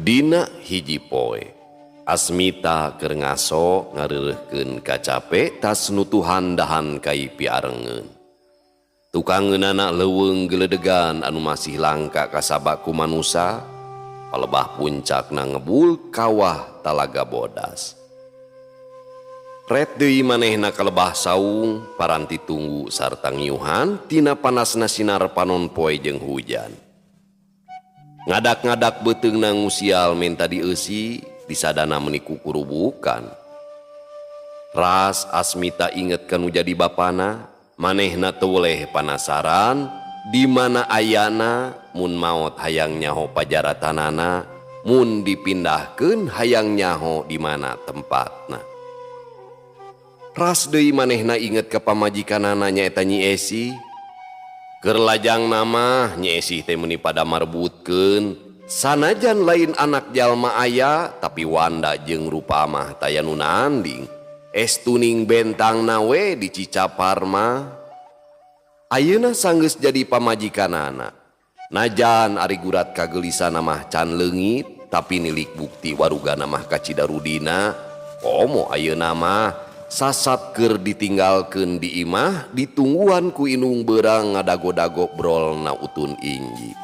Dina hiji poe, Asmita keur ngaso ngareureuhkeun kacape tas nutuhan dahan kai piarengeun. Tukangeunana leuweung geledegan anu masih langka kasabak ku manusa, palebah puncakna ngebul kawah Talaga Bodas. Ret deui manehna kalebah saung paranti tunggu sarta ngiuhan tina panasna sinar panon poe jeung hujan. Ngadak-ngadak beuteungna ngusial menta dieusi, disadana meuni kukurubukan. Ras Asmita inget ka nu jadi bapana, manehna teu weleh panasaran di mana ayana mun maot hayang nyaho pajaratanana, mun dipindahkeun hayang nyaho di mana tempatna. Ras deui manehna inget ka pamajikanana nyaeta Nyi Esi. Keur lajangna mah Nyi Esi teh meuni pada marebutkeun, sanajan lain anak jalma aya tapi wanda jeung rupa mah taya nu nanding. Estuning bentangna we dicicapar mah. Ayeuna sanggeus jadi pamajikanana. Najan ari gurat kagelisana mah can leungit, tapi nilik bukti warugana mah kacida rudina. Komo ayeuna mah sasat keur ditinggalkeun di imah ditungguan ku indung beurang ngadago-dago brolna utun inji.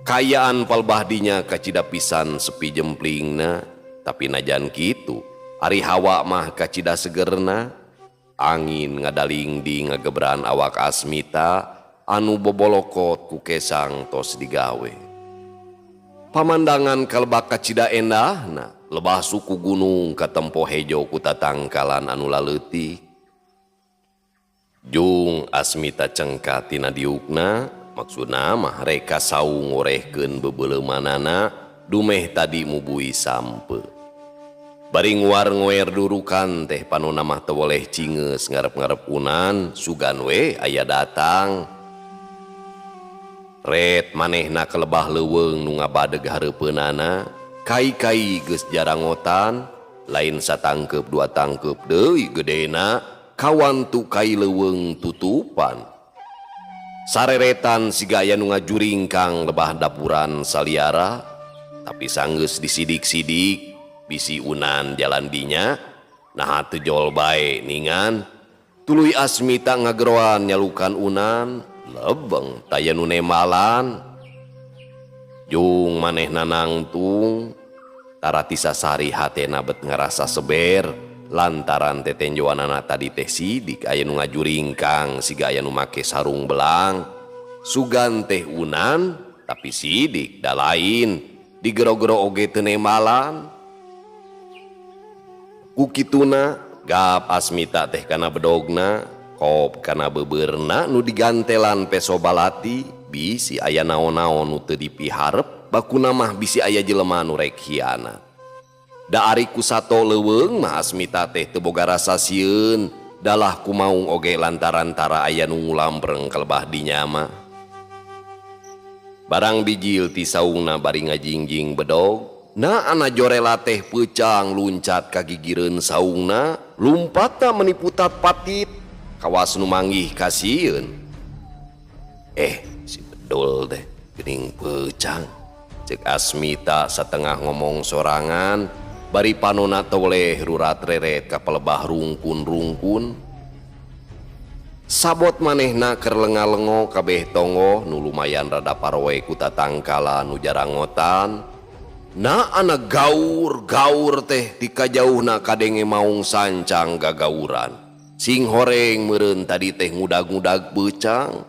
Kayaan palbah dinya kacida pisan sepi jemplingna, tapi najan kitu ari hawa mah kacida segerna. Angin ngadaling di ngagebran awak Asmita anu bobolokot ku kesang tos digawe. Pamandangan kalebak kacida endahna, lebah suku gunung katempo hejo ku tatangkalan anu laleutik. Jung Asmita cengka tina diukna, maksudna mah reka saung ngorehkeun bebeleumanana dumeh tadi mubui sampe. Bari nguar ngoer durukan teh panona mah teu weleh cingeus ngarep-ngarep unan, sugan we aya datang. Ret manehna kelebah leuweung nu ngabadeg hareupeunana, kai-kai geus jarangotan, lain satangkeup dua tangkeup deui gedena, kawantu kai leuweung tutupan. Sareretan siga aya nu ngajuringkang lebah dapuran saliara, tapi sanggeus disidik-sidik bisi unan jalan dinya, naha teu jol bae ningan. Tuluy Asmita ngageroan nyalukan unan, lebeng taya nu nembalan. Jung manehna nangtung, tarati sasari hatena bet ngarasa seber, lantaran tetenjoanana tadi teh sidik aya nu ngajuringkang siga aya nu make sarung belang. Sugan teh unan, tapi sidik da lain, digero-gero oge teu nembalan. Ku kituna gap Asmita teh kana bedogna, kop kana beubeurna nu digantelan peso balati, bisi aya naon-naon nu teu dipiharep, bakuna mah bisi aya jelema nu rek hianat. Da ari ku sato leuweung mah Asmita teh teu boga rasa sieun, dalah ku maung oge lantaran tara aya nu ngulampreng kalebah dinya mah. Barang bijil ti saungna bari ngajingjing bedog, na ana jorela teh peucang luncat ka gigireun saungna, lumpatna meuni putat patit, kawas nu manggih kasieun. Si bedul teh geuning peucang. Ceuk Asmita satengah ngomong sorangan, bari panona toleh rurat reret ka palebah rungkun-rungkun. Sabot manehna keur lenga-lengo kabeh tonggoh nu lumayan rada paroe ku tatangkala nu jarangotan. Na ana gaur-gaur teh ti kajauhna kadenge maung sancang gagauran. Sing horeng meureun tadi teh ngudag-ngudag beucang.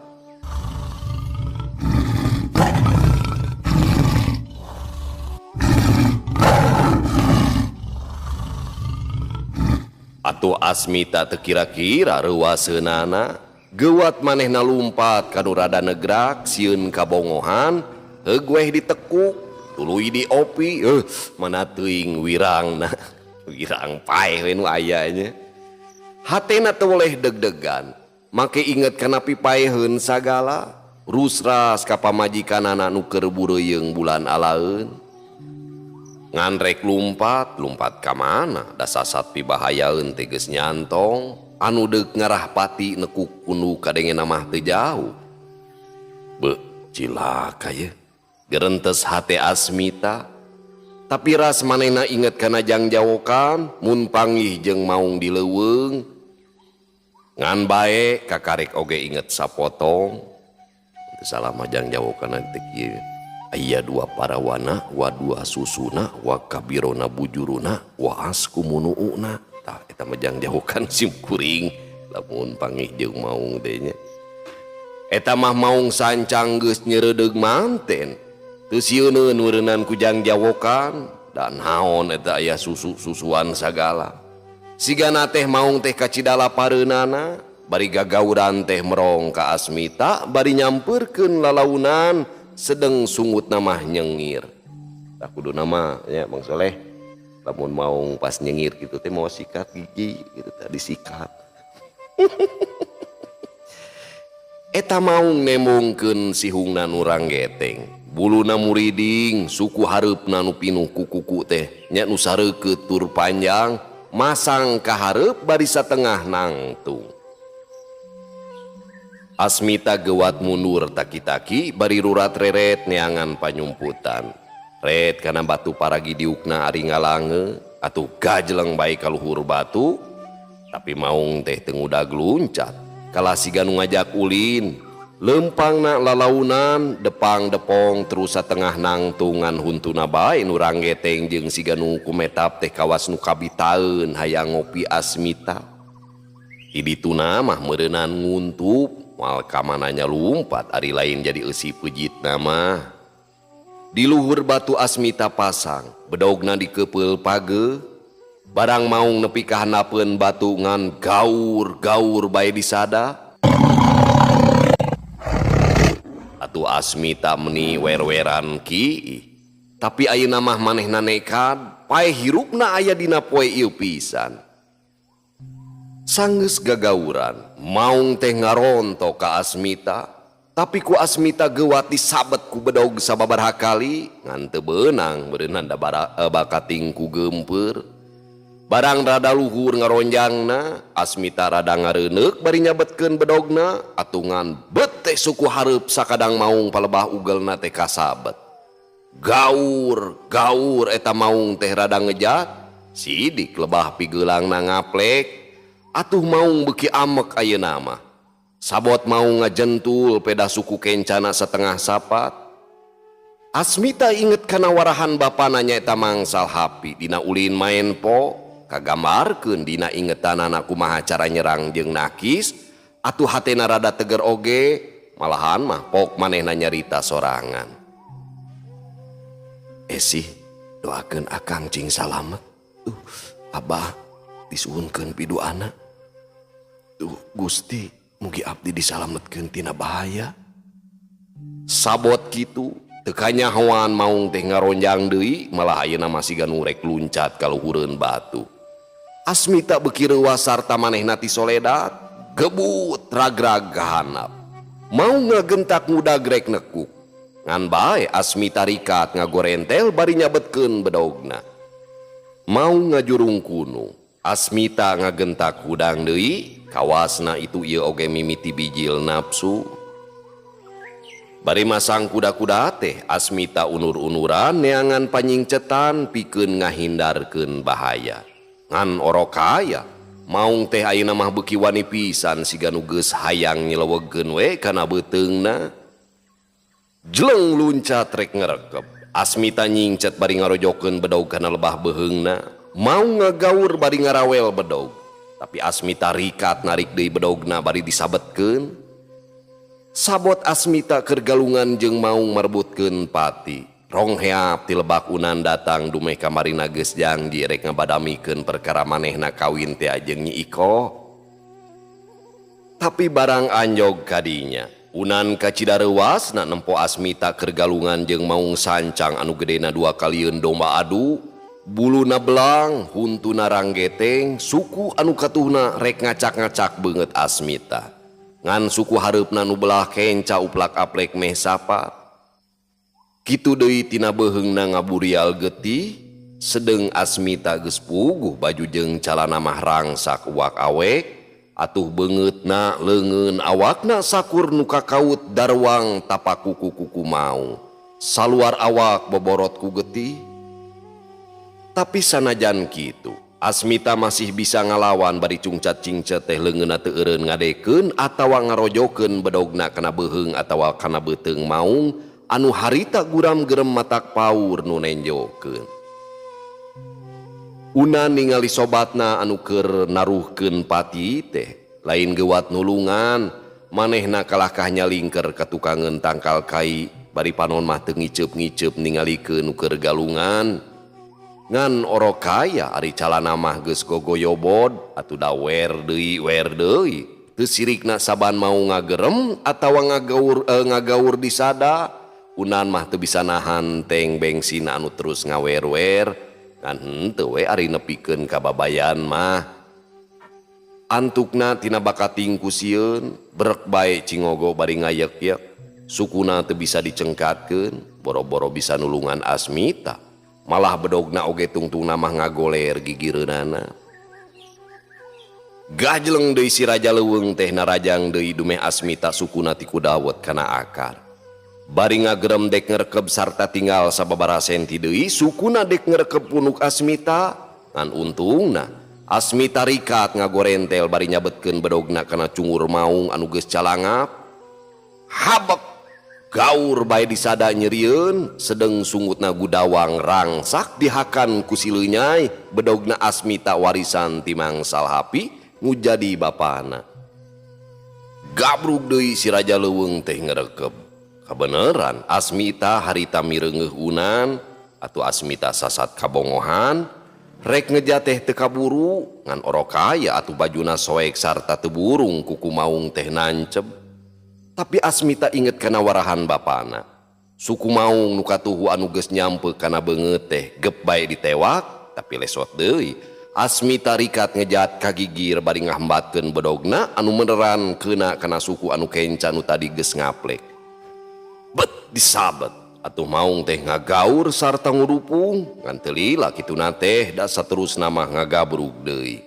Atuh Asmita teu kira-kira reuaseunana, geuwat manehna lumpat ka nu rada negrak sieun kabongohan, heug weh ditekuk, tuluy diopi, mana teuing wirangna. Wirang paeh we nu aya nya. Hatena teu weleh deg-degan, make inget kana pipaeheun sagala, rusras ka pamajikanana nu keur bureuyeung bulan alaeun. Ngan rek lumpat, lumpat ka mana? Da sasat pibahayaeun teh geus nyantong, anu deuk ngarah pati nekuk kundu kadengena mah teu jauh. Beuh, cilaka ye. Gerentes hate Asmita tapi ras manehna inget kana jangjawokan mun panggih jeung maung di leuweung ngan bae kakarek oge inget sapotong. Teu salah mah jangjawokan teh kieu. Aya dua parawana wa dua susuna wa kabirona bujuruna wa askumunuuna. Tah eta mah jangjawokan sim kuring lamun panggih jeung maung teh nya. Eta mah maung sancang geus nyeredeug manten. Teu sieuneun meureunnan ku jangjawokan dan naon eta aya susu-susuan sagala. Sigana teh maung teh kacidala pareunana bari gagauran teh merong ka Asmita bari nyampeurkeun lalaunan sedeng sungut mah nyengir. Tah kuduna mah nya Bang Soleh lamun maung pas nyengir gitu teh mau sikat gigi gitu teh disikat. Eta maung nemongkeun sihungna nu ranggeteng. Buluna muriding, suku hareupna nu pinuh ku kuku teh nya nu sareukeut tur panjang, masang ka hareup bari satengah nangtung. Asmita gewat mundur taki-taki bari rurat reret neangan panyumputan. Ret kana batu paragi diukna ari ngalange atuh gajleng bae ka luhur batu, tapi maung teh teu ngudag luncat. Kalah siga nu ngajak ulin. Lempangna lalaunan depang depong terus satengah nangtungan huntuna bae nu ranggeteng jeung siga nu kumetap teh kawas nu kabitaeun hayang ngopi Asmita. Di dituna mah meureunnan nguntup moal ka mananya lumpat ari lain jadi eusi peujitna mah. Di luhur batu Asmita pasang bedogna dikepeul page barang maung nepi ka handapeun batu ngan gaur-gaur bae disada. Atuh Asmita meni wer-weran ki. Tapi ayeuna mah manehna nekad pae hirupna aya dina poe ieu pisan. Sanggeus gagauran maung teh ngaronto ka Asmita, tapi ku Asmita geuwat disabet ku bedog sababaraha kali ngan teu beunang meureunnan da bakating ku geumpeur. Barang rada luhur ngaronjangna, Asmita rada ngareuneuh bari nyabetkeun bedogna, atungan bet teh suku hareup sakadang maung palebah ugelna teh kasabet. Gaur, gaur eta maung teh rada ngejat, sidik lebah pigeulangna ngaplek, atuh maung beuki amek ayeuna mah. Sabot maung ngajentul peda suku kencana setengah sapat. Asmita inget kana warahan bapana nyaeta mangsal hapi dina ulin maen po. Kagambarkeun dina ingetanana kumaha cara nyerang jeung nakis atuh hatena rada teger oge malahan mah pok manehna nyarita sorangan. Esih doakeun akang cing salamet. Abah disuhunkeun piduana. Duh Gusti mugi abdi disalametkeun tina bahaya. Sabot kitu teu kanyahoan maung teh ngaronjang deui malah ayeuna masih ganu rek luncat ka luhureun batu. Asmita beuki reuas sarta manehna ti soledat gebut ragrag ka handap. Mau ngagentak ngudag rek nekuk. Ngan bae Asmita rikat ngagorentel bari nyabetkeun bedogna. Mau ngajurung kunu, Asmita ngagentak hudang deui, kawasna itu ieu oge mimiti bijil nafsu. Bari masang kuda-kuda teh Asmita unur-unuran neangan panyingcetan pikeun ngahindarkeun bahaya. Ngan orok kaya maung teh ayeuna mah beuki wani pisan siga nu geus hayang nyelewegkeun we kana beuteungna. Jleng luncat rek ngerekep. Asmita nyingcet bari ngarojokeun bedog kana lebah beuheungna. Maung ngagaur bari ngarawel bedog. Tapi Asmita rikat narik deui bedogna bari disabetkeun. Sabot Asmita keur galungan jeung maung merebutkeun pati. Rong heap ti lebak unan datang dumeh kamarina geus janji rek ngabadamikeun perkara manehna kawin teh jeung Nyi Iko. Tapi barang anjog kadinya, unan kacida reuasna nempo Asmita keur galungan jeung maung sancang anu gedena dua kalieun domba adu, buluna belang, huntuna ranggeteng, suku anu katuhna rek ngacak-ngacak beungeut Asmita. Ngan suku hareupna nu belah kenca uplak-aplek meh sapat. Kitu deui tina beuheungna ngaburial getih, sedeng Asmita geus puguh baju jeung calana mah rangsak uak awek, atuh beungeutna leungeun awakna sakur nu kakaut darwang tapakuku-kuku mau. Saluar awak boborot ku getih. Tapi sanajan kitu, Asmita masih bisa ngalawan bari cungcat cingcet teh leungeunna teu eureun ngadekeun atawa ngarojokeun bedogna kana beuheung atawa kana beuteung maung anu harita guram gerem matak paur nu nenjokeun. Una ningali sobatna anu keur naruhkeun pati teh lain geuwat nulungan, manehna kalahkah nyalingker ka tukangeun tangkal kai bari panon mah teu ngiceup-ngiceup ningalikeun nu keur galungan. Ngan orok kaya ari calana mah geus gogoyobod atuh da wer deui wer deui. Teu sirikna saban mau ngagerem atawa ngagaur disada. Unan mah teu bisa nahan teng bengsina anu terus ngawer-wer. Ngan henteu we ari nepikeun ka babayan mah. Antukna tina bakating ku sieun, brek bae cingogo bari ngayek-yek. Sukuna teu bisa dicengkatkeun, boro-boro bisa nulungan Asmita. Malah bedogna oge tungtungna mah ngagoler gigireunana. Gajleng deui si Raja Leuweung teh narajang deui dumeh Asmita sukuna ti kudawet kana akar. Bari ngagerem dek ngrekeb sarta tinggal sababaraha senti deui sukuna dek ngrekeb punuk Asmita. Ngan untungna Asmita rikat ngagorentel bari nyabetkeun bedogna kana cungur maung anu geus calangap. Habek gaur bae disada nyerieun sedeng sungutna gudawang rangsak dihakan ku si leunyai bedogna Asmita warisan ti Mang Salhapi nu jadi bapana. Gabrug deui si Raja Leuweung teh ngrekeb. Kabeneran Asmita harita mireungeuh unan atuh Asmita sasat kabongohan rek ngejateh teu kaburu ngan orok kaya atuh bajuna soek sarta teu burung kuku maung teh nanceb. Tapi Asmita inget kana warahan bapana. Suku maung nu katuhu anu geus nyampe kana beungeut teh gep bae ditewak tapi lesot deui. Asmita rikat ngejat kagigir bari ngahambatkeun bedogna anu meneran keuna kana suku anu kenca nu tadi geus ngaplek. Bet disabet atuh maung teh ngagaur sarta ngurupung ngan teu lila kituna teh da saterusna mah ngagabrug deui.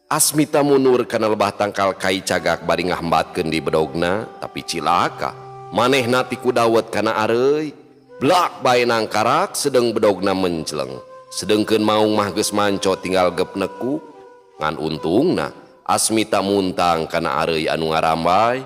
Asmita mundur kana lebah tangkal kai cagak bari ngahambatkeun di bedogna tapi cilaka manehna ti kudawet kana areuy blak bae nangkarak sedeng bedogna mencleng sedengkeun maung mah geus manco tinggal gep nekuk ngan untungna Asmita muntang kana areuy anu ngarambai.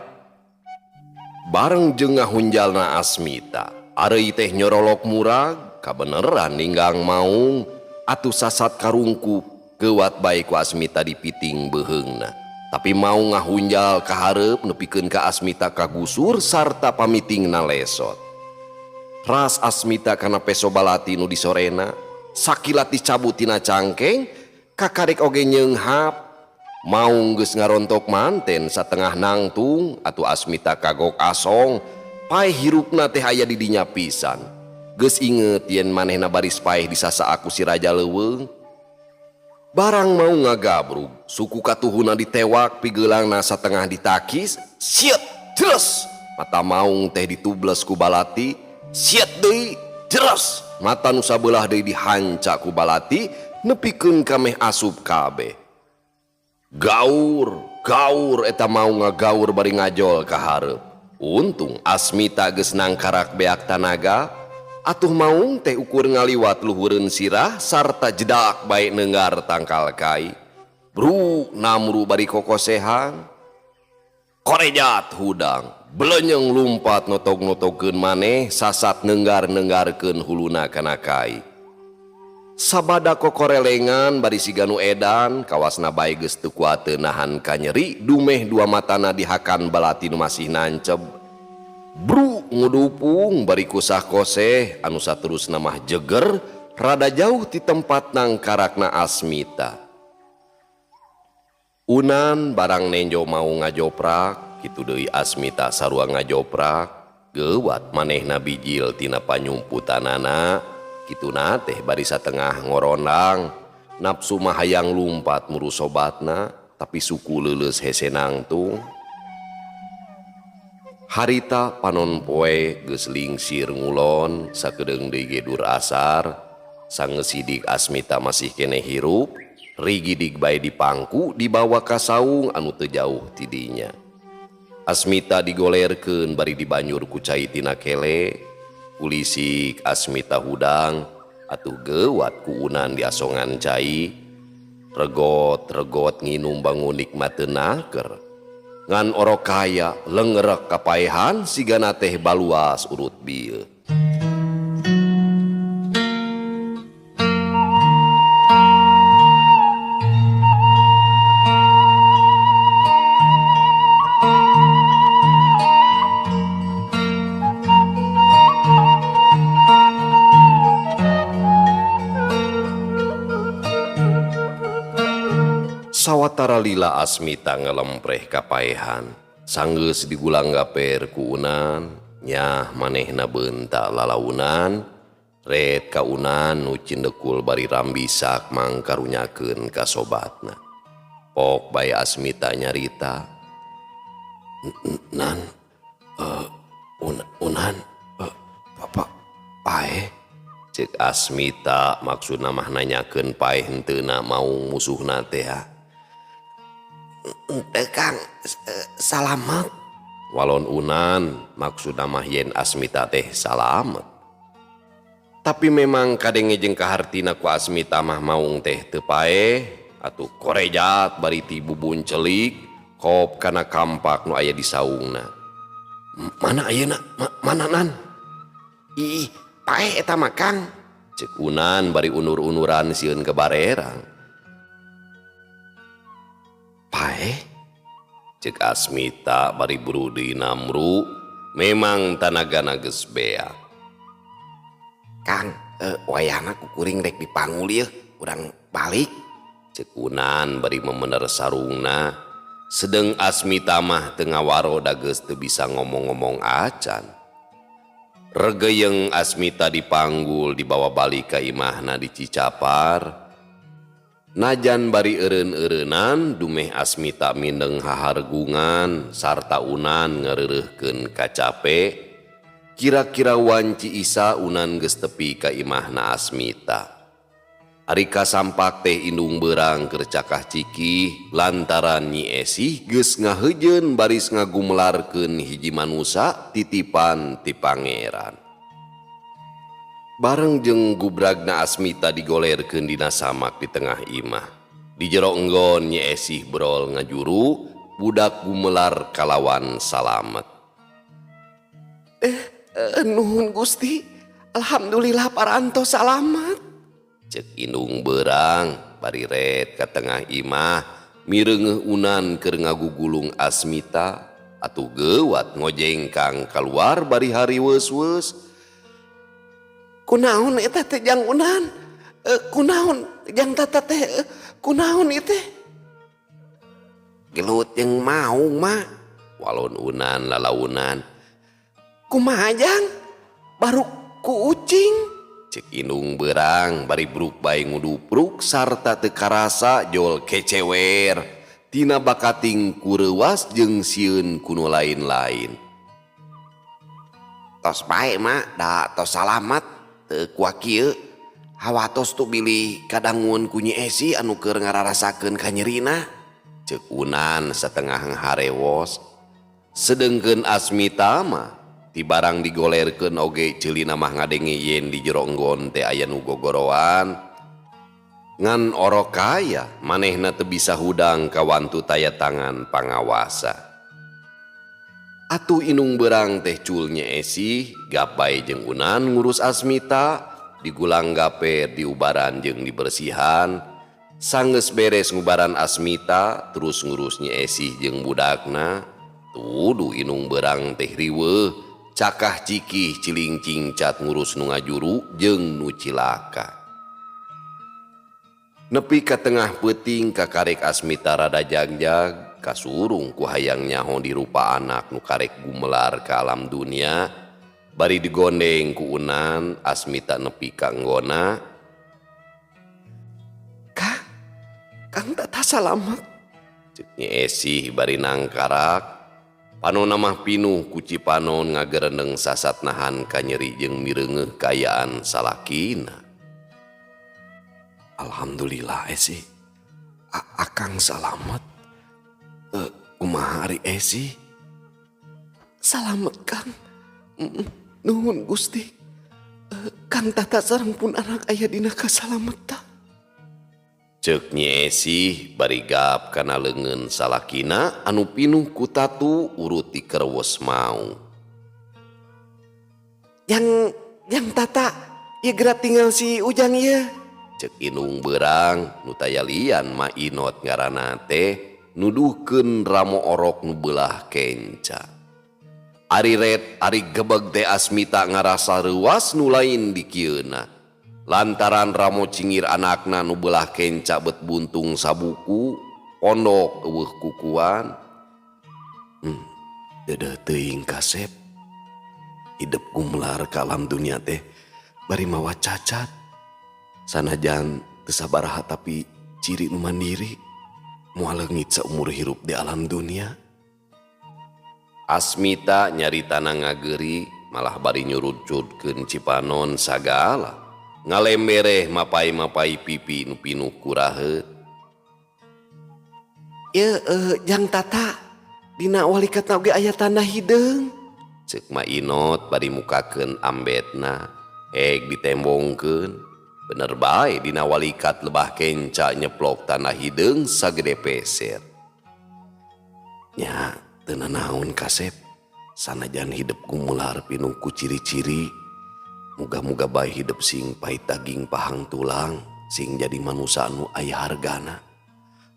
Bareng jeung ngahunjalna Asmita areuy teh nyorolok murag kabeneran ninggang maung atuh sasat karungkup geuwat bae ku Asmita dipiting beuheungna. Tapi mau ngahunjal ka hareup nepikeun ka Asmita kagusur sarta pamitingna lesot. Ras Asmita kana peso balati nu disorena sakilat dicabut tina cangkeng kakarek oge nyeunghap. Maung geus ngarontok manten satengah nangtung atuh Asmita kagok asong paeh hirupna teh aya di dinya pisan. Geus inget yen manehna baris paeh disasa ku si Raja Leuweung. Barang mau ngagabrug, suku katuhuna ditewak pigeulangna satengah ditakis, siet jeres. Mata maung teh ditubles ku balati, siet deui jeres. Mata nu sabelah deui dihanca ku balati, nepikeun ka meh asup kabeh. Gaur, gaur eta maung ngagaur bari ngajol ka hareup. Untung Asmita geus nangkarak beak tanaga. Atuh maung teh ukur ngaliwat luhureun sirah sarta jedak bae neunggar tangkal kai. Bru namru bari kokosehan. Korejat hudang, belenyeng lumpat notog-notogkeun maneh sasat neunggar-neunggarkeun huluna kana kai. Sabada kokorelengan bari siga nu edan, kawasna bae geus teu kuateun nahan kanyeri, dumeh dua matana dihakan balati nu masih nanceb. Bru ngudupung bari kusah koseh anu saterusna mah jeger rada jauh ti tempat nangkarakna Asmita. Unan barang nenjo mau ngajoprak kitu deui Asmita sarua ngajoprak geuwat manehna bijil tina panyumputanana kituna teh bari satengah ngorondang nafsu mah hayang lumpat muru sobatna tapi suku leuleus hese nangtung. Harita panon poe geus lingsir ngulon sakedeung deui ge dur asar sangesidik Asmita masih keneh hirup rigidig bae dipangku dibawa ka saung anu teu jauh ti dinya. Asmita digolerkeun bari dibanjur ku cai tina kele. Kulisik Asmita hudang atuh gewat ku Unan diasongan cai. Regot-regot nginum bangun nikmat teu naker. Ngan orok kaya lengerek kapaehan sigana teh baluas urut bieu. Sawatara lila Asmita ngelempreh kapaehan. Sanggeus digulang gaper ku Unan, nyah manehna beunta lalaunan, ret ka Unan nu cindekul bari rambisak mangkarunyakeun ka sobatna. Pok bae Asmita nyarita, "Nan, Unan, Bapak paeh." Cek Asmita maksudna mah nanyakeun paeh henteuna maung musuhna teh. Henteu Kang, salamet. Walon Unan maksudna mah yen Asmita teh salamet. Tapi memang kadenge jeung kahartina ku Asmita mah maung teh teu paeh, atuh korejat bari ti bubun celik kop kana kampak nu aya di saungna. Mana ayeuna? Mana Nan? Ih, paeh eta mah Kang. Cek Unan bari unur-unuran sieun ke barerang. Paeh? Cek Asmita bari buru deui namru, memang tanagana geus beak. Kang, wayahna ku kuring rek dipanggul ieu, urang balik. Cek Unan bari memener sarungna, sedeng Asmita mah teu ngawaro da geus teu bisa ngomong-ngomong acan. Regeyeng Asmita dipanggul dibawa balik ka imahna di Cicapar. Najan bari eureun-eureunan dumeh Asmita mindeng hahargungan sarta Unan ngareureurkeun kacape. Kira-kira wanci Isa Unan geus tepi ka imahna Asmita. Ari kasampak teh indung beurang keur cakah cikih lantaran Nyi Esih geus ngaheujeun baris ngagumelarkeun hiji manusa titipan ti pangeran. Bareng jeung gubragna Asmita digolerkeun dina samak di tengah imah. Di jero enggon Nyi Esih brol ngajuru, budak gumelar kalawan salamet. Nuhun Gusti, alhamdulillah parantos salamet. Cek indung beurang bari ret ka tengah imah mireungeuh Unan keur ngagugulung Asmita atuh geuwat ngojengkang kaluar bari hariweus-weus. Kunaon eta teh jang Unan? Kunaon jang tata teh? Kunaon ieu teh? Gelut jeung maung mah. Walon Unan lalaunan. Kumaha jang? Baru ku ucing. Cek indung beurang bari bruk bae ngudupruk sarta teu karasa jol kecewer tina bakating ku reuwas jeung sieun ku nu lain-lain. Tos bae mah da tos salamet. Teu kuak kieu hawatos tu bilih kadangun ku Nyi Esi anu keur ngararasakeun kanyerina. Ceuk Unan satengah harewos. Sedengkeun Asmita mah ti barang digolerkeun oge ceulina mah ngadenge yen di jero enggon teh aya nu gogoroan. Ngan orok kaya manehna teu bisa hudang kawantu taya tangan pangawasa. Atuh inung beurang teh cul Nyi Esih gapay jeung Unan ngurus Asmita digulang gaper diubaran jeung dibersihan. Sanggeus beres ngubaran Asmita terus ngurus Nyi Esih jeung budakna. Tuduh inung beurang teh riweuh cakah cikih ciling cingcat ngurus nu ngajuru jeung nu cilaka. Nepi ka tengah peuting kakarek Asmita rada jagjag. Kasurung ku hayang nyaho di rupa anak nu karek gumelar ka alam dunia. Bari digondeng ku Unan Asmita nepi ka nggona. Kang, Kang tata salamet. Cek Nyi Esih bari nangkarak. Panona mah pinuh ku cipanon ngagerendeng sasat nahan kanyeri jeung mireungeuh kaayaan salakina. Alhamdulillah Esih, akang salamet. Kumaha ari Esi? Salamet Kang. Nuhun Gusti. Kang Tata sareng pun anak aya dina kasalametan. Ceuk Nyi Esih bari gap kana leungeun salakina anu pinuh ku tatu urut dikerewes mau. Yang yang Tata ieu geura tinggal si Ujang ieu. Ceuk indung beurang nu taya lian Ma Inot ngaranna teh nuduhkeun ramo orok nu beulah kenca. Ari ret ari gebeg teh Asmita ngarasa reuas nu lain dikieuna. Lantaran ramo cingir anakna nu beulah kenca bet buntung sabuku pondok eueuh kukuan. Deudeuh teuing kasep. Hidep gumelar ka alam dunia teh bari mawa cacat. Sanajan teu sabaraha tapi ciri nu mandiri moal leungit saumur hirup di alam dunia. Asmita nyaritana ngageuri malah bari nyurucutkeun cipanon sagala. Ngalembereh mapai-mapai pipi nu pinuh ku raheut. Ieu Jang Tata dina walikatna oge aya tanda hideung. Ceuk Ma Inot bari mukakeun ambetna heg ditembongkeun. Bener bae dina walikat lebah kenca nyeplok tanda hideung sagede peser. Nya teu nanaon kasep sanajan hidep gumular pinuh ku ciri-ciri. Muga-muga bae hidep sing pahit daging pahang tulang sing jadi manusa anu aya hargana.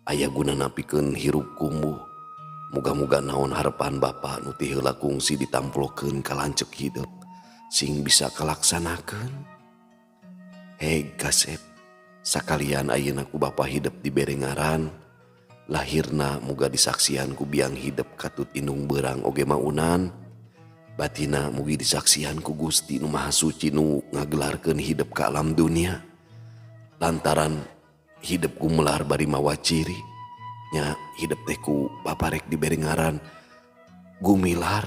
Aya gunana pikeun hirup kumbuh. Muga-muga naon harepan bapa nu ti heula kungsi ditamplokeun ka lanceuk hidep sing bisa kalaksanakeun. Heg kasep sakalian ayeuna ku bapa hidep dibere ngaran lahirna muga disaksian ku biang hidep katut indung beurang oge maunan. Batina mugi disaksian ku Gusti nu Maha Suci nu ngagelarkeun hidep ka alam dunia. Lantaran hidep gumelar bari mawa ciri nya hidep teh ku bapa rek dibere ngaran Gumilar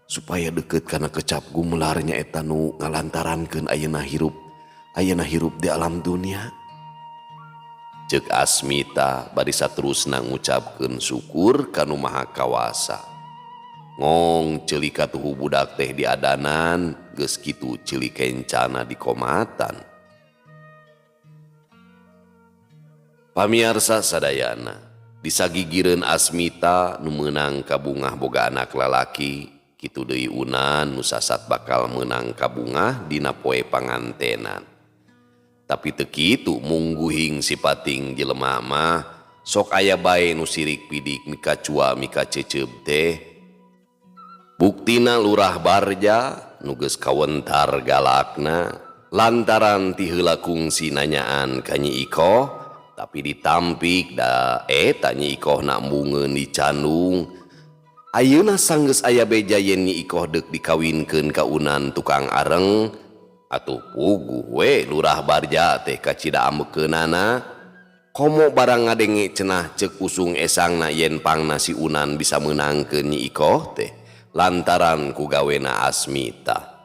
supaya deukeut kana kecap gumelar nya eta nu ngalantarankeun ayeuna hirup di alam dunia. Ceuk Asmita bari saterusna ngucapkeun syukur ka nu Maha Kawasa. Ngong ceuli katuhu budak teh diadanan geus kitu ceuli kencana dikomatan. Pamiarsa sadayana disagigireun Asmita nu meunang kabungah boga anak lalaki kitu deui Unan nu sasat bakal meunang kabungah dina poe pangantenan. Tapi teu kitu mungguhing sipating jelema mah sok aya bae nu sirik pidik mikacua mikaceceup teh. Buktina Lurah Barja nu geus kawentar galakna lantaran ti heula kungsi nanyaan ka Nyi Ikoh tapi ditampik da eta Nyi Ikoh na embungeun dicandung. Ayeuna sanggeus aya beja yen Nyi Ikoh deuk dikawinkeun ka Unan tukang areng atuh puguh we Lurah Barja teh kacida ambekeunana. Komo barang ngadenge cenah ceuk usung esangna yen pangna si Unan bisa meunangkeun Nyi Ikoh teh lantaran ku gawena Asmita.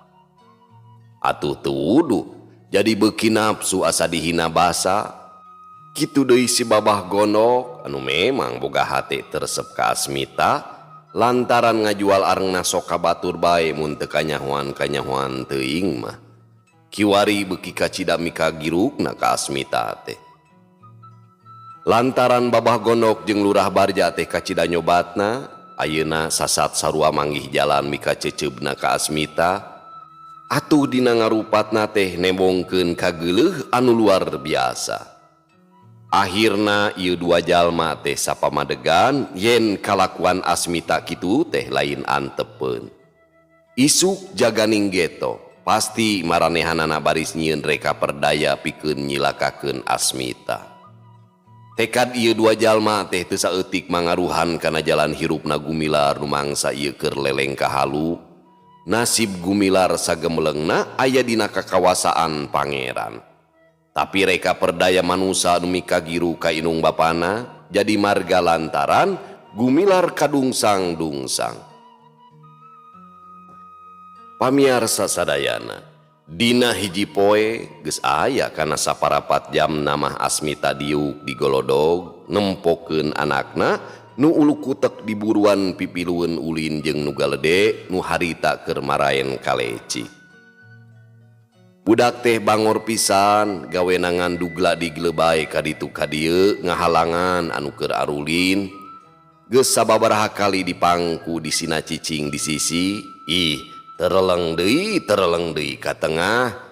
Atuh teu wuduh jadi beuki nafsu asa dihina basa. Kitu deui si Babah Gondok anu memang boga hate teresep ka Asmita lantaran ngajual arengna sok ka batur bae mun teu kanyahoan-kanyahoan teuing mah. Kiwari beuki kacida mikagirukna ka Asmita teh. Lantaran Babah Gondok jeung Lurah Barja teh kacida nyobatna, ayeuna sasat sarua manggih jalan mikaceceubna ka Asmita. Atuh dina ngarupatna teh nembongkeun kageuleuh anu luar biasa. Akhirna ieu dua jalma teh sapamadegan yen kalakuan Asmita kitu teh lain antepeun. Isuk jaganing geto pasti maranehanana baris nyieun reka perdaya pikeun nyilakakeun Asmita. Tekad ieu dua jalma teh teu saeutik mangaruhan kana jalan hirupna Gumilar nu mangsa ieu keur leleng ka halu. Nasib Gumilar sagemelengna aya dina kakawasaan pangeran. Tapi reka perdaya manusa nu mikagiru ka indung bapana jadi marga lantaran Gumilar kadungsang-dungsang. Pamiarsa sadayana, dina hiji poe geus aya kana saparapat jam namah Asmita diuk di golodog nempokeun anakna nu ulu kutek diburuan pipilueun ulin jeung nu galede nu harita keur maraen kaleci. Budak teh bangor pisan gawena ngan dugla-digle bae ka ditu ka dieu ngahalangan anu keur arulin. Geus sababaraha kali dipangku disina cicing di sisi, ih tereleng deui ka tengah.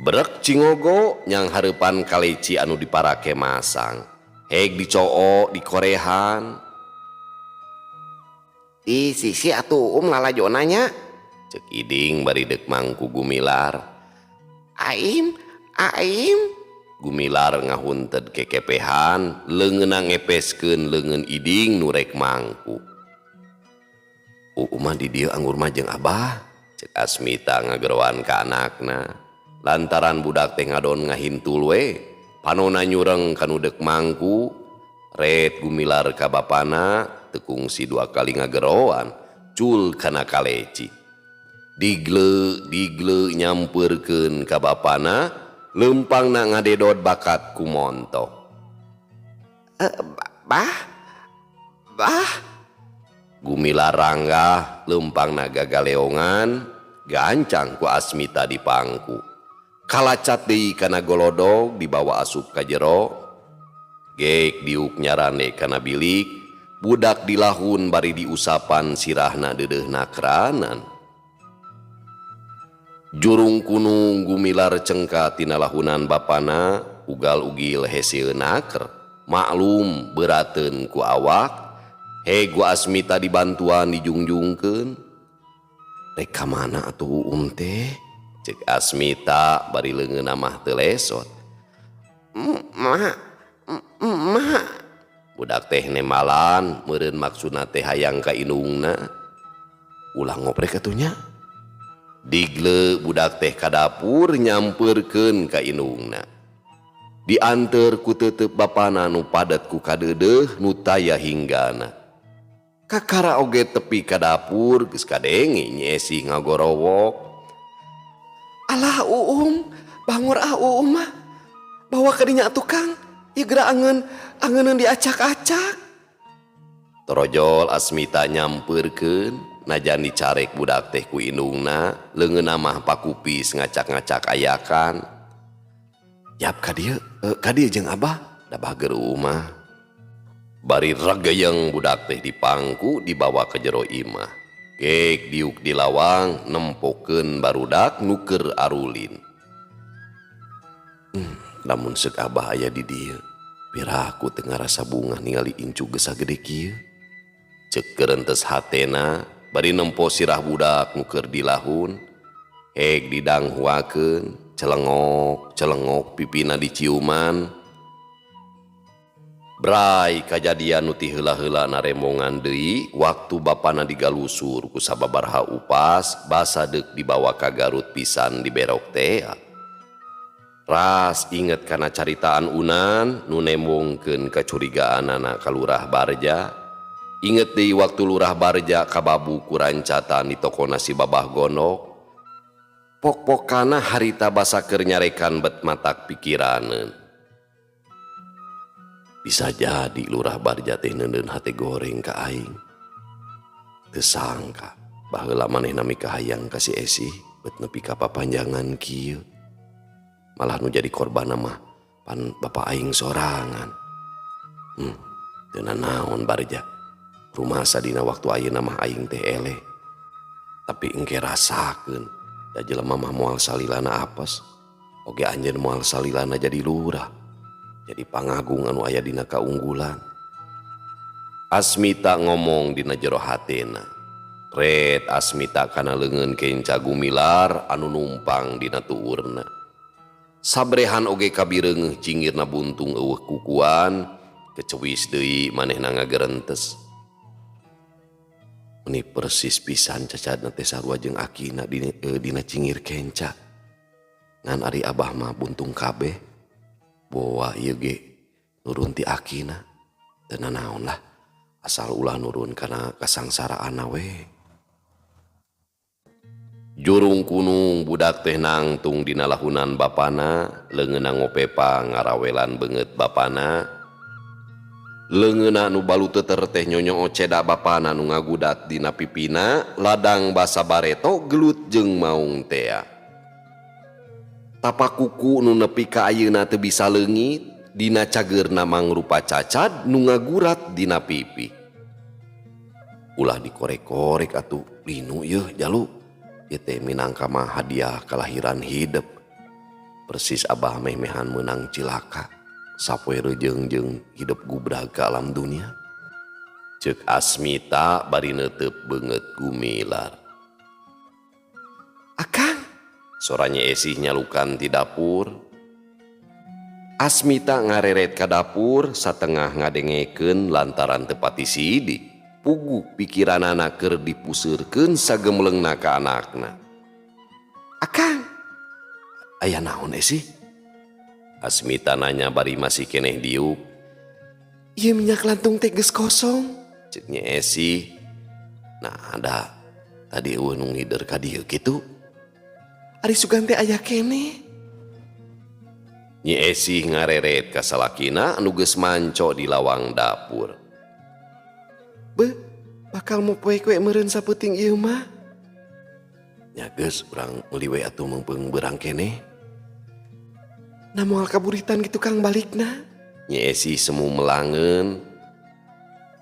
Brek cingogo nyanghareupan kaleci anu diparake masang. Heg dicoo dikorehan. Di sisi atuh lalajona nya. Cek Iding bari deuk mangku Gumilar. Aim, aim. Gumilar ngahunted kekepehan, leungeunna ngepeskeun leungeun Iding nu rek mangku. Uumah di dieu anggur mah jeung Abah, cek Asmita ngageroan ka anakna. Lantaran budak teh ngadon ngahintul we, panona nyureng kanu deuk mangku, ret Gumilar ka bapana, teu kungsi dua kali ngageroan, cul kana kaleci. Digle digle nyampeurkeun ka bapana, leumpangna ngadedod bakat ku montok. Bah, bah. Gumilar ranggah, leumpangna gagaleongan, gancang ku Asmita dipangku. Kalacat deui kana golodog dibawa asup ka jero. Gek diuk nyarande kana bilik, budak dilahun bari diusapan sirahna deudeuhna keranan. Jurung kunung Gumilar cengka tina lahunan bapana, ugal-ugil hese naker. Maklum berateun ku awak, heg ku Asmita dibantuan dijungjungkeun. Rek ka mana atuh Uum teh? Cek Asmita bari leungeunna mah teu lesot. Ma, ma. Budak teh nembalan, meureun maksudna teh hayang ka indungna. Ulah ngoprek atuh nya. Digle budak teh ka dapur nyampeurkeun ka indungna. Dianteur ku tetep bapana nu padet ku kadeudeuh nu taya hinggana. Kakara oge tepi ka dapur geus kadenge Nyi Esih ngagorowok. Alah Uum, bangor ah Uum mah. Bawa ka dinya atuh Kang, ieu geura angeun angeuneun diacak-acak. Torojol Asmita nyampeurkeun. Najan dicarek budak teh ku indungna, leungeunna mah pakupis ngacak-ngacak ayakan. Yap ka dieu jeung Abah, da bager mah. Bari regeyeng budak teh dipangku dibawa ke jero imah. Gek diuk di lawang nempokeun barudak nu keur arulin. Lamun seuk Abah aya di dieu, piraku teu ngarasa bungah ningali incu geus sagede kieu. Ceuk gerentes hatena bari nempo sirah budak nu keur dilahun, heg didanghuakeun, celengok celengok pipina diciuman. Bray kajadian nu ti heula-heula naremongan deui waktu bapana digalusur ku sababaraha upas basa deuk dibawa ka Garut pisan diberok tea. Ras inget kana caritaan Unan nu nembongkeun kacurigaanana ka Lurah Barja. Inget deui waktu Lurah Barja kababu ku rancatan di tokona si Babah Gondok. Pok-pokana harita basa keur nyarekan bet matak pikiraneun. Bisa jadi Lurah Barja teh neundeun hate goreng ka aing. Teu sangka baheula manehna mikahayang ka si Esih bet nepi ka papanjangan kieu. Malah nu jadi korbanna mah pan bapa aing sorangan. Teu nanaon Barja. Rumasa dina waktu ayeuna mah aing teh eleh. Tapi engke rasakeun da jelema mah moal salilana apes. Oge anjeun moal salilana jadi lurah. Jadi pangagung anu aya dina kaunggulan. Asmita ngomong dina jero hatena. Ret Asmita kana leungeun kenca Gumilar anu numpang dina tuurna. Sabrehan oge kabireungeuh cingirna buntung eueuh kukuan, kecewis deui manehna ngagerentes. Meni persis pisan cacadna teh sarua jeung akina dina cingir kenca. Ngan ari Abah mah buntung kabeh. Boa ieu ge nurun ti akina. Teu nanaon lah, asal ulah nurun kana kasangsaraanna we. Jurung kunung budak teh nangtung dina lahunan bapana, leungeunna ngopepa ngarawelan beungeut bapana. Leungeunna nu baluteter teh nyonyoo ceda bapana nu ngagudat dina pipina, ladang basa bareto gelut jeung maung tea. Tapak kuku nu nepi ka ayeuna teu bisa leungit dina cageurna mangrupa cacad nu ngagurat dina pipi. Ulah dikorek-korek atuh linu yeuh jalu. Ieu teh minangka mah hadiah kalahiran hidep. Persis abah meh-mehan meunang cilaka. Sapoe reujeung jeung hidep gubrag ka alam dunia. Ceuk Asmita bari neuteup beungeut gumilar. Akang, sora Nyi Esih nyalukan ti dapur. Asmita ngareret ka dapur satengah ngadengekeun lantaran teu pati sidik. Puguh pikiranana keur dipuseurkeun sagemlengna ka anakna. Akang, aya naon Esih? Asmita nanya bari masih keneh diuk. Ieu minyak lantung teh geus kosong, ceuk Nyi Esih. Nah, da tadi euweuh nu ngider ka dieu kitu. Ari sugan teh aya keneh. Nyi Esih ngareret ka salakina anu geus manco di lawang dapur. Beuh, bakal mopoek we meureun sapeuting ieu mah. Nya geus urang meuli we atuh meungpeung beurang keneh. Na moal kaburitan kitu Kang balikna. Nyi Esih semu melangeun.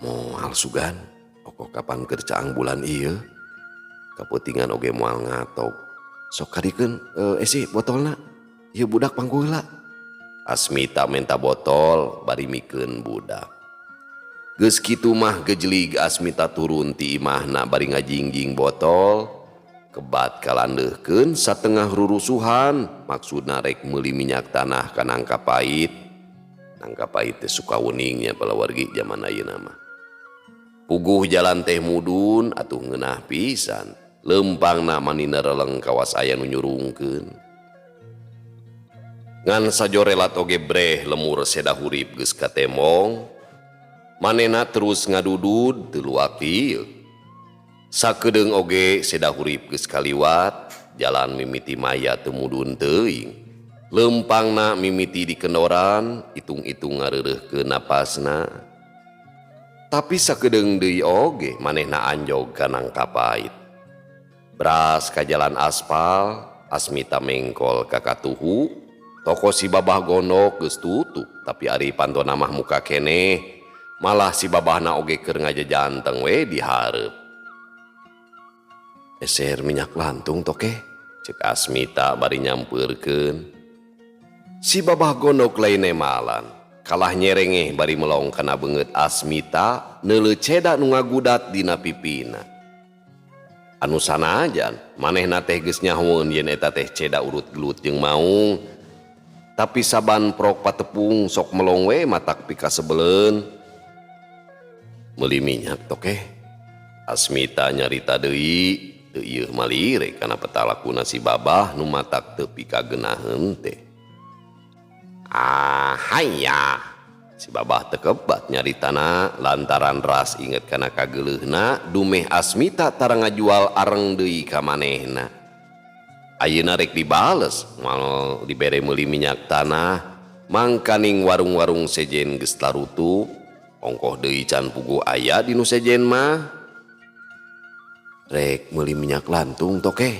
Moal sugan, oko kapan keur caang bulan ieu. Kapeutingan oge moal ngatok. Sok kadikeun Esih botolna. Ieu budak pangku heula. Asmita menta botol bari mikeun budak. Geus kitu mah gejlig Asmita turun ti imahna bari ngajingjing botol. Kebat kalandeuhkeun satengah rurusuhan maksudna rek meuli minyak tanah ka nangka pait. Nangka pait teh suka wening nya palawargi jaman ayeuna mah. Puguh jalan teh mudun atuh ngeunah pisan. Leumpangna mani nereleng kawas aya nu nyurungkeun. Ngan sajorelat oge breh lemur seda hurip geus katemong. Manehna terus ngadudud teu luak lieu. Sakedeung oge seda hurip geus kaliwat, jalan mimiti maya teu mudun teuing. Leumpangna mimiti dikendoran, itung-itung ngareureuhkeun napasna. Tapi sakedeung deui oge manehna anjog ka nangka pait. Bras ka jalan aspal, Asmita mengkol ka katuhu, toko si babah gondok geus tutup, tapi ari pantona mah muka keneh. Malah si babahna oge keur ngajajanteng we di hareup. Eser minyak lantung toke, ceuk Asmita bari nyampeurkeun. Si babah gondok lain nemalan, kalah nyerengeh bari melong kana beungeut Asmita neuleu ceda nu ngagudat dina pipina. Anu sanajan manehna teh geus nyahoeun yen eta teh ceda urut gelut jeung maung. Tapi saban prok patepung sok melong we matak pikasebeleun. Meuli minyak toke. Asmita nyarita deui, teu ieuh malire kana petalakuna si babah nu matak teu pikagenaheun teh. Ah haya. Si babah teu kebat nyaritana lantaran ras inget kana kageuleuhna dumeh Asmita tara ngajual areng deui ka manehna. Ayeuna rek dibales moal dibere meuli minyak tanah mangkaning warung-warung sejen geus tarutup. Ongkoh deui can puguh aya di nu sejen mah. Rek meuli minyak lantung toke.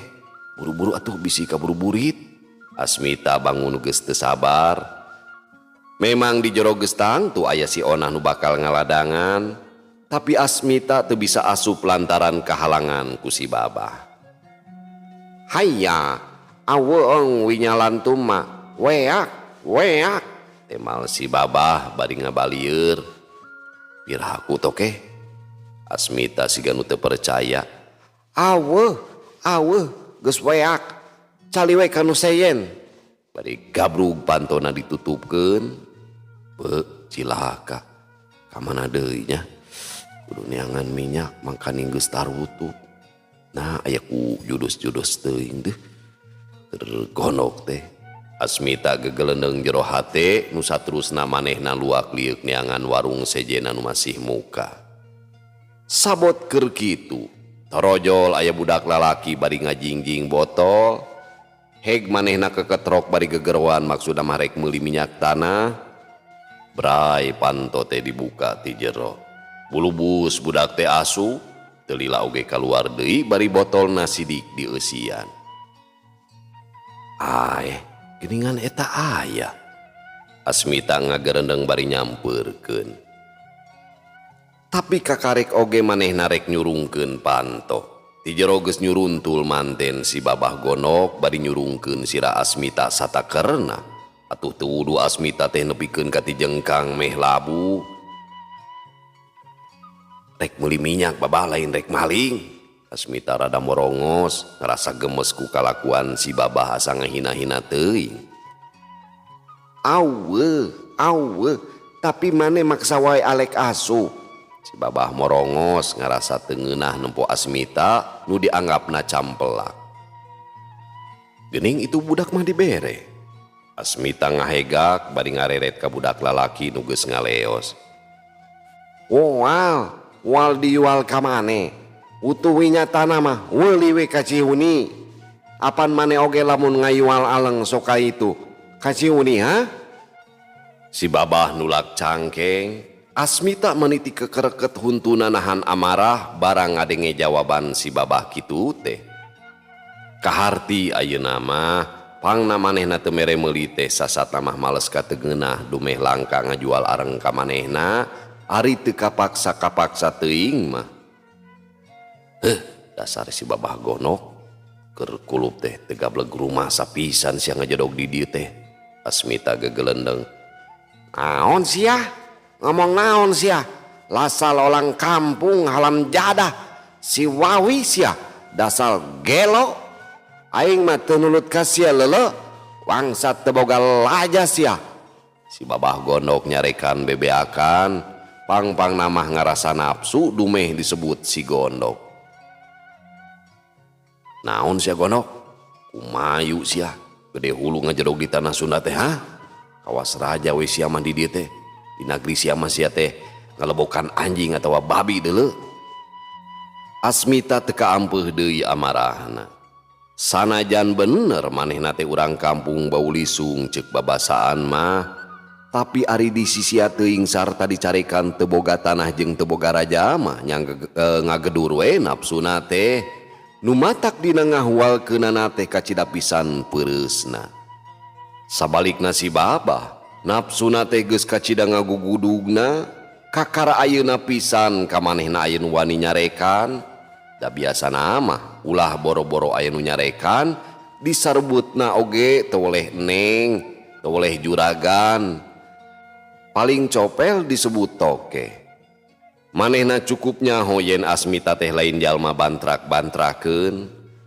Buru-buru atuh bisi kaburu-burit. Asmita bangun geus teu sabar. Memang di jero geus tangtu aya si Onah nu bakal ngaladangan, tapi Asmita teu bisa asup lantaran kahalangan ku si babah. Hayya, aweung winya lantum mah, weak, weak, temal si babah bari ngabalieur. Piraku toke? Asmita siga nu teu percaya. Aweuh, aweuh, geus weak. Cali we ka nu sejen. Bari gabrug pantona ditutupkeun. Beuh, cilaka. Ka mana deui nya? Kudu neangan minyak mangkaning geus tarutup. Nah, aya ku judus-judus teuing deuh. Tergonok teh. Asmita gegelendeng jero hate nu saterusna manehna luak lieuk neangan warung sejena nu masih muka. Sabot keur kitu, torojol aya budak lalaki bari ngajingjing botol. Heg manehna keketrok bari gegeroan maksudna mah rek meuli minyak tanah. Bray panto teh dibuka ti jero. Bulubus budak teh asu, teu lila oge kaluar deui bari botolna sidik dieusian. Aeh, Geuningan eta aya. Asmita ngagerendeng bari nyampeurkeun. Tapi kakarek oge manehna rek nyurungkeun panto. Ti jero geus nyuruntul manten si Babah Gondok bari nyurungkeun sirah Asmita satakerna. Atuh teu wudu Asmita teh nepikeun ka tijengkang meh labu. Rek meuli minyak Babah lain rek maling. Asmita rada morongos ngarasa gemes ku kalakuan si Babah asa ngahina-hina teuing. Aweuh, aweuh, tapi maneh maksa wae alek asup. Si Babah morongos ngarasa teu ngeunah nempo Asmita nu dianggapna campelak. Geuning itu budak mah dibere. Asmita ngahegak bari ngareret ka budak lalaki nu geus ngaleos. Woal, wal dijual ka maneh. Utuh nyatana mah weuli we ka Cihuni. Apan maneh oge lamun ngayual aleng sok ka itu ka Cihuni ha? Si Babah nulak cangkeng. Asmita meniti kekereket huntuna nahan amarah barang ngadenge jawaban si Babah kitu teh. Kaharti ayeuna mah pangna manehna teu mere meuli teh sasatna mah males ka teu ngeunah dumeh langka ngajual areng ka manehna ari teu kapaksa-kapaksa teuing mah. Heuh, dasar si Babah Gondok keur kulup teh teu gableg rumah sapisan sia ngajedog di dieu teh. Asmita gegelendeng. Naon sia? Ngomong naon sia? Lasal orang kampung halam jadah si Wawi sia dasar gelo. Aing mah teu nulut ka sia leuleuh wangsat teu boga laja sia. Si Babah Gondok nyarekan bebeakan pang-pang namah ngarasa nafsu dumeh disebut si Gondok. Naon sia Gondok? Kumayu sia gede hulu ngajedog di tanah Sunda teh ha? Kawas raja we sia mah di dieu teh. Di nagri sia mah sia teh ngalebokan anjing atawa babi deuleu. Asmita teu kaampeuh deui amarahna. Sanajan bener manehna teh urang kampung bau lisung ceuk babasaan mah, tapi ari di sisia teuing sarta dicarekan teu boga tanah jeung teu boga raja mah nya ngagedur we nafsuna teh. Nu matak dina ngahualkeunana teh kacida pisan peureusna. Sabalikna si Babah nafsuna teh geus kacida ngagugudugna, kakara ayeuna pisan ka manehna aya nu wani nyarekan. Da biasana mah ulah boro-boro aya nu nyarekan, disarbutna oge teu weleh neng, teu weleh juragan. Paling copel disebut toke. Manehna cukup nyaho yen Asmita teh lain jalma bantrak-bantrakeun.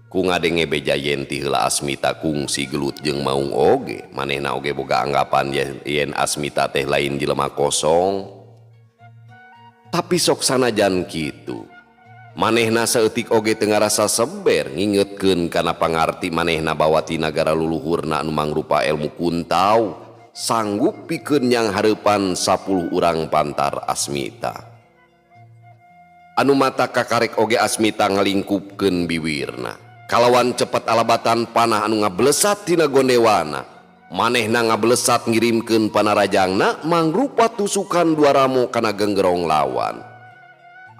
Ku ngadenge beja yen ti heula Asmita kungsi gelut jeung maung oge. Manehna oge boga anggapan yen Asmita teh lain jelema kosong. Tapi sok sanajan kitu, manehna saeutik oge teu ngarasa seber ngingetkeun kana pangarti manehna bawa ti nagara luluhurna anu mangrupa ilmu kuntau sanggup pikeun yang hareupan 10 urang pantar Asmita. Anu mata kakarek oge Asmita ngalingkupkeun biwirna. Kalawan cepet alabatan panah anu ngablesat tina gondewana. Manehna ngablesat ngirimkeun panarajangna mangrupa tusukan dua ramo kana genggerong lawan.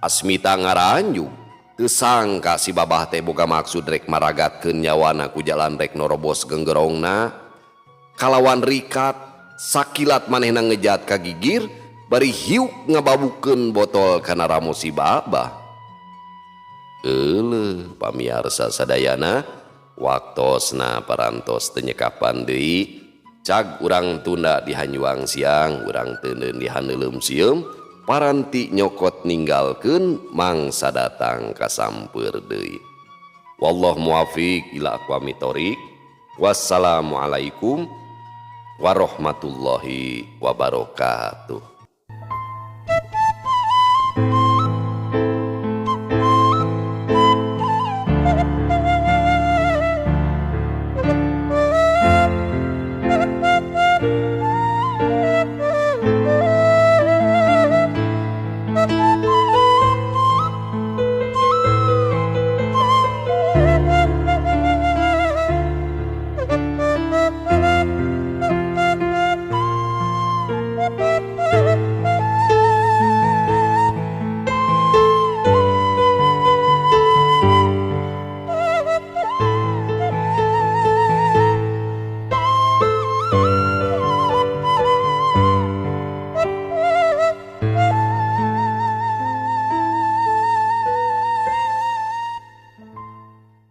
Asmita ngaranjug, teu sangka si Babah teh boga maksud rek maragatkeun nyawana ku jalan rek norobos genggerongna. Kalawan rikat sakilat manehna ngejat ka gigir bari hiuk ngababukeun botol kana ramo si Babah. Euleuh pamiarsa sadayana, waktosna parantos teu nyekapan deui. Cag urang tunda di hanjuang siang, urang teuneun di haneuleum sieum, paranti nyokot ninggalkeun mangsa datang kasampeur deui. Wallahu muwafiq ila aqwamit thoriq. Wassalamualaikum warahmatullahi wabarakatuh.